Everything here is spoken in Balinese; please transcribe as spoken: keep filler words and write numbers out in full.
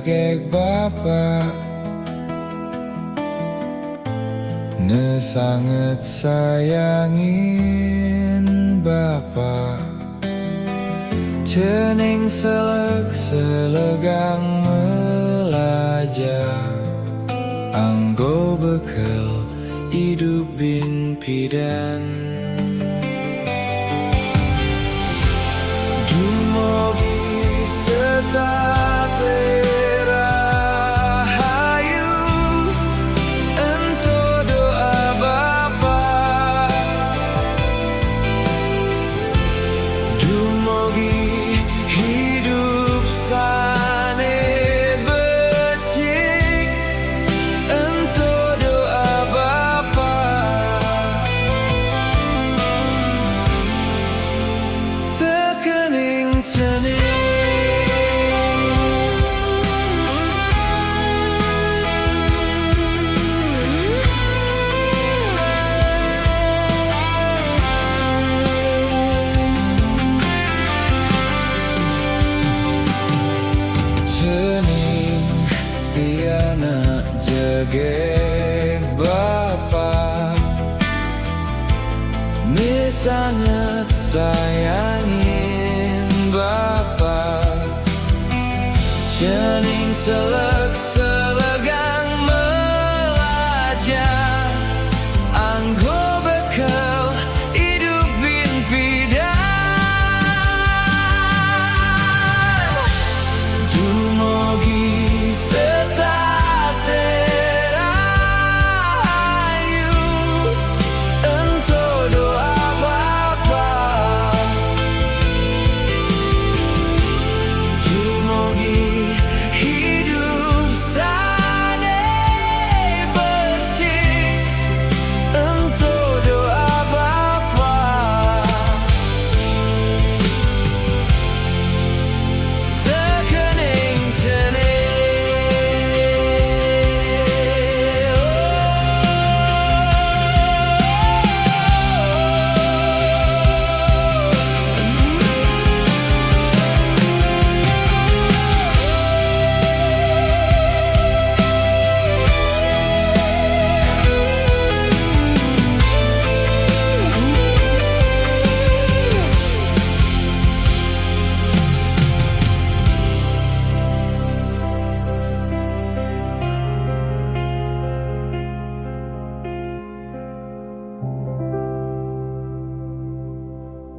jegég bapa, ne sanget sayangin bapa. Cening selek-selegang melaja, anggo bekel idup bin pidan. Dumogi setate rahayu, ento doa bapa. Dumogi hidup sane becik, ento doa bapa. Tekening cening. Cening pianak jegég bapa, ne sanget sayangin bapa. Cening selek